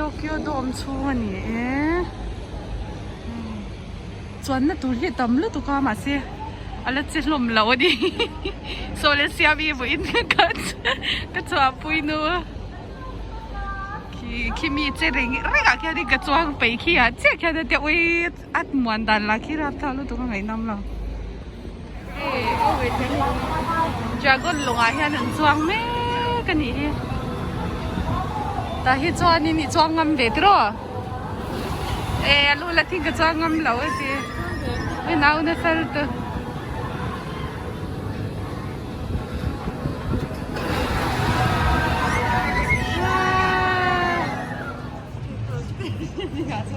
Tokyo Dome chhung a ni e chuanna tur hi a tam lutuk a mahse a la che hlawm lo a ni saw leh siam hi vawiin ka ka chhuahpui nu khi khi mi che reng reng ah khian ka chuang peih khi ah chiah khian a tia ui a muan dan lah khi rapthlak lutuk a ngaihnawm lo. Dragon lawngah hian an chuang mek a nih hi tah hi chuanin i chuang ngam ve tiraw e a lu la thing ka chuang ngam lo a ti i nau nasa lutuk.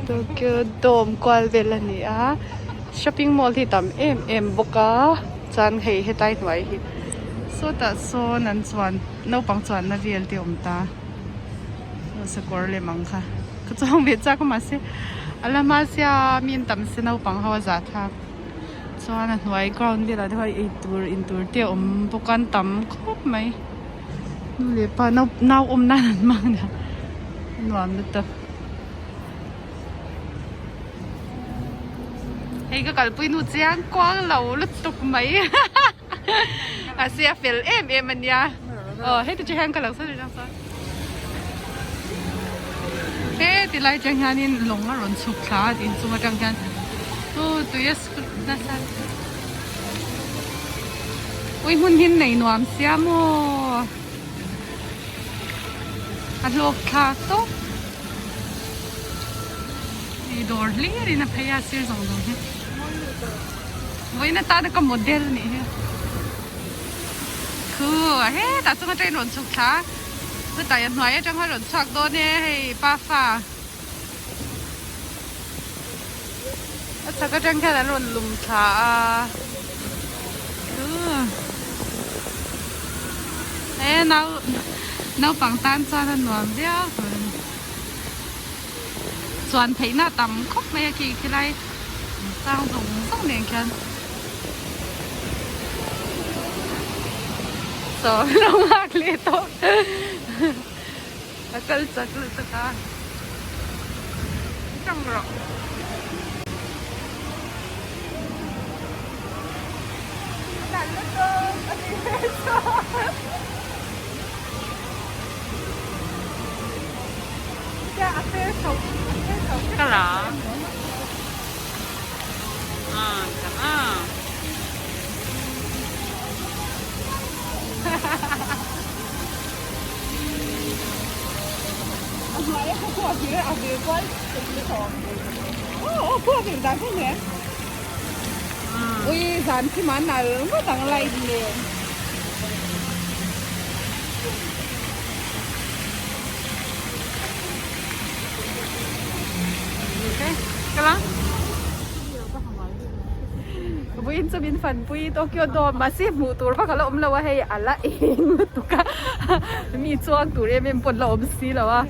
Tokyo Dome kual vel a ni a shopping mall hi tam em em bawk a chuan hei hetlai hnuai hi sawtah sawn an chuan naupang chuanna vel te a awm ta sakawr lem ang kha ka chuang ve chak a mahse a la hma sia mi an tam se naupang ho a zah thlak chuan a hnuai ground velah te khuan eitur intur te a awm bawk a an tam khawp mai. Nu leh pa nau nau awm nan an hmang nia a nuam lutuk hei ka kalpui nu chiang kual lo lutuk mai mahse a fel em em a nia aw heti chu hian ka lo sawi reng sawn he ti lai atang hianin lawng a rawn chhuk thla a inchung atang hian aw tui a nasa. Ui hmun hi nei nuam sia maw a hlawk thlak tawp hei dawr hlir in a phei a sir zawng zawng hi vawiin atana ka model a nih hi khu hetah chuan atangin rawn chhuk thla a chutah a hnuai atang khan rawn chhuak dawn e hei pafa. A chhak atang khian an rawn lum thla a he nau naupang tan chuan a nuam viau tur a ni chuan theihna a tam khawp mai a khi khilai sang zawng zawng nen khian saw lo nghak leh tawh. A kal chak lutuk a tang rawh. Nalh lutuk a ti ve chuan. Tia a fer chho a fer chho Ka la. Ah, ah. Ui zan khi mà nal ngawt ang light nen. Vawiin chu min fanpui Tokyo Dome mahse hmuh tur vak a la awm lo a hei a la eng lutuk a mi chuang tur em em pawh an la awm si lo a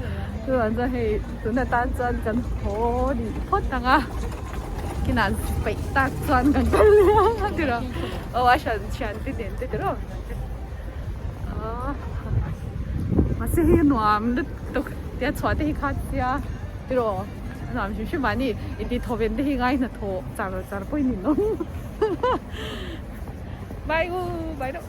chuan chuan hei tuna tan chuan kan haw dih phawt ang a kinah peih tak chuan kan kal leh ang a tiraw aw a hran thian te nen te tiraw mahse hei a nuam lutuk tia chhuah te hi kha tia tiraw. Nuam hrim hrim a ni inti thaw ven te hi ngai hnathawh char char pawh in ninawm bye u bye deuh.